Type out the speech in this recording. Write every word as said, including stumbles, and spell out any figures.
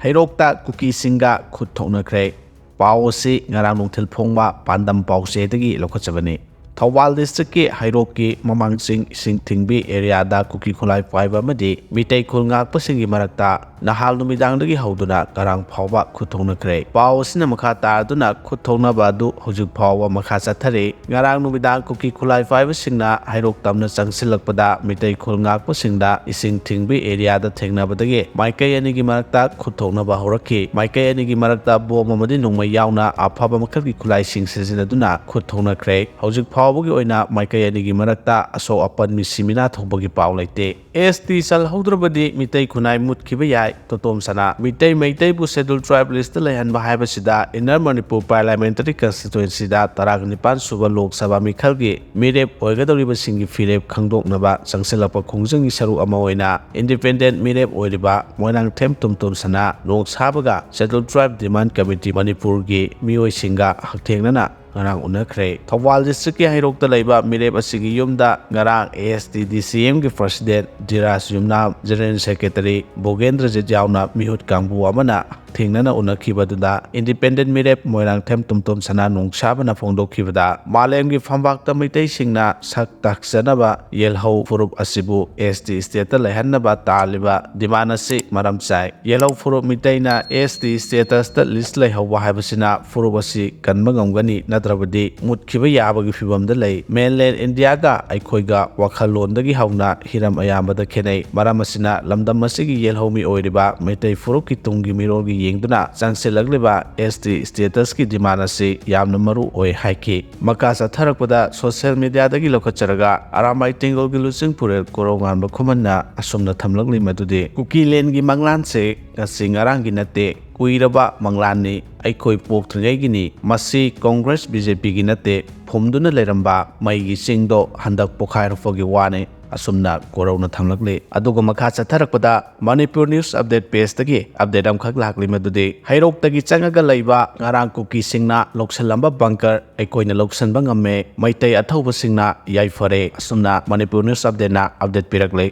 ꯍꯩꯔꯣꯛꯇ ꯀꯨꯀꯤꯁꯤꯡꯒ ꯈꯨꯠ ꯊꯣꯛꯅꯈ꯭ꯔꯦ꯫ ꯄꯥꯎ ꯑꯁꯤ ꯉꯔꯥꯡ ꯅꯨꯡꯊꯤꯜ ꯐꯣꯡꯕ ꯄꯥꯟꯗꯝ ꯄꯥꯎꯆꯦꯗꯒꯤ ꯂꯧꯈꯠꯆꯕꯅꯤ꯫ ꯊꯧꯕꯥꯜ district ꯀꯤ ꯍꯩꯔꯣꯛꯀꯤ ꯃꯃꯥꯡ ꯆꯤꯡ ꯏꯁꯤꯡ ꯊꯤꯡꯕꯤ area ꯗ ꯀꯨꯀꯤ ꯈꯨꯠꯂꯥꯏ ꯄꯥꯏꯕ ꯑꯃꯗꯤ ꯃꯤꯇꯩ ꯈꯨꯜ ꯉꯥꯛꯄꯁꯤꯡꯒꯤ ꯃꯔꯛꯇ ꯅꯍꯥꯜ ꯅꯨꯃꯤꯗꯥꯡꯗꯒꯤ ꯍꯧꯗꯨꯅ ꯉꯔꯥꯡ ꯐꯥꯎꯕ ꯈꯨꯠ ꯊꯣꯛꯅꯈ꯭ꯔꯦ꯫ ꯄꯥꯎ ꯑꯁꯤꯅ ꯃꯈꯥ ꯇꯥꯔꯗꯨꯅ ꯈꯨꯠ ꯊꯣꯛꯅꯕ ꯑꯗꯨ ꯍꯧꯖꯤꯛ ꯐꯥꯎꯕ ꯃꯈꯥ ꯆꯠꯊꯔꯤ꯫ ꯉꯔꯥꯡ ꯅꯨꯃꯤꯗꯥꯡ ꯀꯨꯀꯤ ꯈꯨꯠꯂꯥꯏ ꯄꯥꯏꯕꯁꯤꯡꯅ ꯍꯩꯔꯣꯛ ꯇꯝꯅ ꯆꯪꯁꯤꯜꯂꯛꯄꯗ ꯃꯤꯇꯩ ꯈꯨꯜ ꯉꯥꯛꯄꯁꯤꯡꯗ ꯏꯁꯤꯡ ꯊꯤꯡꯕꯤ area ꯗ ꯊꯦꯡꯅꯕꯗꯒꯤ ꯃꯥꯏꯀꯩ ꯑꯅꯤꯒꯤ ꯃꯔꯛꯇ ꯈꯨꯠ ꯊꯣꯛꯅꯕ ꯍꯧꯔꯛꯈꯤ꯫ ꯃꯥꯏꯀꯩ ꯑꯅꯤꯒꯤ ꯃꯔꯛꯇ ꯕꯣꯝ ꯑꯃꯗꯤ ꯅꯣꯡꯃꯩ ꯌꯥꯎꯅ ꯑꯐꯕ ꯃꯈꯜꯒꯤ ꯈꯨꯠꯂꯥꯏꯁꯤꯡ ꯁꯤꯖꯤꯟꯅꯗꯨꯅ ꯈꯨꯠ ꯊꯣꯛꯅꯈ꯭ꯔꯦ꯫ ꯍꯧꯖꯤꯛ ꯐꯥꯎꯕꯒꯤ ꯑꯣꯏꯅ ꯃꯥꯏꯀꯩ ꯑꯅꯤꯒꯤ ꯃꯔꯛꯇ ꯑꯁꯣꯛ ꯑꯄꯟ ꯃꯤꯁꯤ ꯃꯤꯅꯥ ꯊꯣꯛꯄꯒꯤ ꯄꯥꯎ ꯂꯩꯇꯦ꯫ S T ꯆꯜꯍꯧꯗ꯭ꯔꯕꯗꯤ ꯃꯤꯇꯩ ꯈꯨꯟꯅꯥꯏ ꯃꯨꯠꯈꯤꯕ ꯌꯥꯏ꯫ ꯇꯣꯇꯣꯝ ꯁꯅꯥ꯫ ꯃꯤꯇꯩ ꯃꯩꯇꯩꯕꯨ Scheduled Tribe list ꯇ ꯂꯩꯍꯟꯕ ꯍꯥꯏꯕꯁꯤꯗ Inner Manipur Parliamentary Constituency ꯗ ꯇꯔꯥꯅꯤꯄꯥꯟ ꯁꯨꯕ ꯂꯣꯛ ꯁꯚꯥ ꯃꯤꯈꯜꯒꯤ ꯃꯤꯔꯦꯞ ꯑꯣꯏꯒꯗꯧꯔꯤꯕꯁꯤꯡꯒꯤ ꯐꯤꯔꯦꯞ ꯈꯪꯗꯣꯛꯅꯕ ꯆꯪꯁꯤꯜꯂꯛꯄ ꯈꯣꯡꯖꯪꯒꯤ ꯁꯔꯨꯛ ꯑꯃ ꯑꯣꯏꯅ independent ꯃꯤꯔꯦꯞ ꯑꯣꯏꯔꯤꯕ ꯃꯣꯏꯔꯥꯡꯊꯦꯝ ꯇꯣꯝꯇꯣꯝ ꯁꯅꯥ ꯅꯣꯡ ꯁꯥꯕꯒ Scheduled Tribe Demand Committee ꯃꯅꯤꯄꯨꯔꯒꯤ ꯃꯤꯑꯣꯏꯁꯤꯡꯒ ꯍꯛꯊꯦꯡꯅꯅ ꯉꯔꯥꯡ ꯎꯅꯈ꯭ꯔꯦ꯫ ꯊꯧꯕꯥꯜ district ꯀꯤ ꯍꯩꯔꯣꯛꯇ ꯂꯩꯕ ꯃꯤꯔꯦꯞ ꯑꯁꯤꯒꯤ ꯌꯨꯝꯗ ꯉꯔꯥꯡ A S T D C M ꯒꯤ president ꯙꯤꯔꯥꯖ ꯌꯨꯝꯅꯥꯝ, general secretary ꯚꯣꯒꯦꯟꯗ꯭ꯔꯖꯤꯠ ꯌꯥꯎꯅ ꯃꯤꯍꯨꯠ ꯀꯥꯡꯕꯨ ꯑꯃꯅ ꯊꯦꯡꯅꯅ ꯎꯅꯈꯤꯕꯗꯨꯗ independent ꯃꯤꯔꯦꯞ ꯃꯣꯏꯔꯥꯡꯊꯦꯝ ꯇꯣꯝꯇꯣꯝ ꯁꯅꯥ ꯅꯣꯡꯁꯥꯕꯅ ꯐꯣꯡꯗꯣꯛꯈꯤꯕꯗ, ꯃꯥꯂꯦꯝꯒꯤ ꯐꯝꯕꯥꯛꯇ ꯃꯩꯇꯩꯁꯤꯡꯅ ꯁꯛ ꯇꯥꯛꯆꯅꯕ ꯌꯦꯜꯍꯧ ꯐꯨꯔꯨꯞ ꯑꯁꯤꯕꯨ S T state ꯇ ꯂꯩꯍꯟꯅꯕ ꯇꯥꯜꯂꯤꯕ demand ꯑꯁꯤ ꯃꯔꯝ ꯆꯥꯏ꯫ ꯌꯦꯜꯍꯧ ꯐꯨꯔꯨꯞ ꯃꯤꯇꯩꯅ S T status ꯇ list ꯂꯩꯍꯧꯕ ꯍꯥꯏꯕꯁꯤꯅ ꯐꯨꯔꯨꯞ ꯑꯁꯤ ꯀꯟꯕ ꯉꯝꯒꯅꯤ, ꯅꯠꯇ꯭ꯔꯕꯗꯤ ꯃꯨꯠꯈꯤꯕ ꯌꯥꯕꯒꯤ ꯐꯤꯕꯝꯗ ꯂꯩ꯫ Mainland India ꯒ ꯑꯩꯈꯣꯏꯒ ꯋꯥꯈꯜꯂꯣꯟꯗꯒꯤ ꯍꯧꯅ ꯍꯤꯔꯝ ꯑꯌꯥꯝꯕꯗ ꯈꯦꯠꯅꯩ꯫ ꯃꯔꯝ ꯑꯁꯤꯅ ꯂꯝꯗꯝ ꯑꯁꯤꯒꯤ ꯌꯦꯜꯍꯧ ꯃꯤꯑꯣꯏꯔꯤꯕ ꯃꯩꯇꯩ ꯐꯨꯔꯨꯞꯀꯤ ꯇꯨꯡꯒꯤ ꯃꯤꯔꯣꯜꯒꯤ ꯌꯦꯡꯗꯨꯅ ꯆꯪꯁꯤꯜꯂꯛꯂꯤꯕ S T status ꯀꯤ demand ꯑꯁꯤ ꯌꯥꯝꯅ ꯃꯔꯨ ꯑꯣꯏ ꯍꯥꯏꯈꯤ꯫ ꯃꯈꯥ ꯆꯠꯊꯔꯛꯄꯗ social media ꯗꯒꯤ ꯂꯧꯈꯠꯆꯔꯒ ꯑꯔꯥꯝꯕꯥꯏ ꯇꯦꯡꯒꯣꯜꯒꯤ ꯂꯨꯆꯤꯡ ꯄꯨꯔꯦꯜ ꯀꯣꯔꯧꯉꯥꯟꯕ ꯈꯨꯃꯟꯅ ꯑꯁꯨꯝꯅ ꯊꯝꯂꯛꯂꯤ ꯃꯗꯨꯗꯤ, ꯀꯨꯀꯤꯂꯦꯟꯒꯤ ꯃꯪꯂꯥꯟꯁꯦ ꯉꯁꯤ ꯉꯔꯥꯡꯒꯤ ꯅꯠꯇꯦ, ꯀꯨꯏꯔꯕ ꯃꯪꯂꯥꯟꯅꯤ, ꯑꯩꯈꯣꯏ ꯄꯣꯛꯇ꯭ꯔꯤꯉꯩꯒꯤꯅꯤ꯫ ꯃꯁꯤ Congress B J P ꯒꯤ ꯅꯠꯇꯦ, ꯐꯨꯝꯗꯨꯅ ꯂꯩꯔꯝꯕ ꯃꯩꯒꯤ ꯆꯤꯡꯗꯣ ꯍꯟꯗꯛ ꯄꯣꯈꯥꯏꯔꯛꯄꯒꯤ ꯋꯥꯅꯤ꯫ ꯑꯁꯨꯝꯅ ꯀꯣꯔꯧꯅ ꯊꯝꯂꯛꯂꯤ꯫ ꯑꯗꯨꯒ ꯃꯈꯥ ꯆꯠꯊꯔꯛꯄꯗ Manipur News Update page ꯇꯒꯤ update ꯑꯃꯈꯛ ꯂꯥꯛꯂꯤ, ꯃꯗꯨꯗꯤ ꯍꯩꯔꯣꯛꯇꯒꯤ ꯆꯪꯉꯒ ꯂꯩꯕ ꯉꯔꯥꯡ ꯀꯨꯀꯤꯁꯤꯡꯅ ꯂꯧꯁꯤꯜꯂꯝꯕ bunker ꯑꯩꯈꯣꯏꯅ ꯂꯧꯁꯤꯟꯕ ꯉꯝꯃꯦ, ꯃꯩꯇꯩ ꯑꯊꯧꯕꯁꯤꯡꯅ ꯌꯥꯏꯐꯔꯦ꯫ ꯑꯁꯨꯝꯅ Manipur News Update ꯅ update ꯄꯤꯔꯛꯂꯤ꯫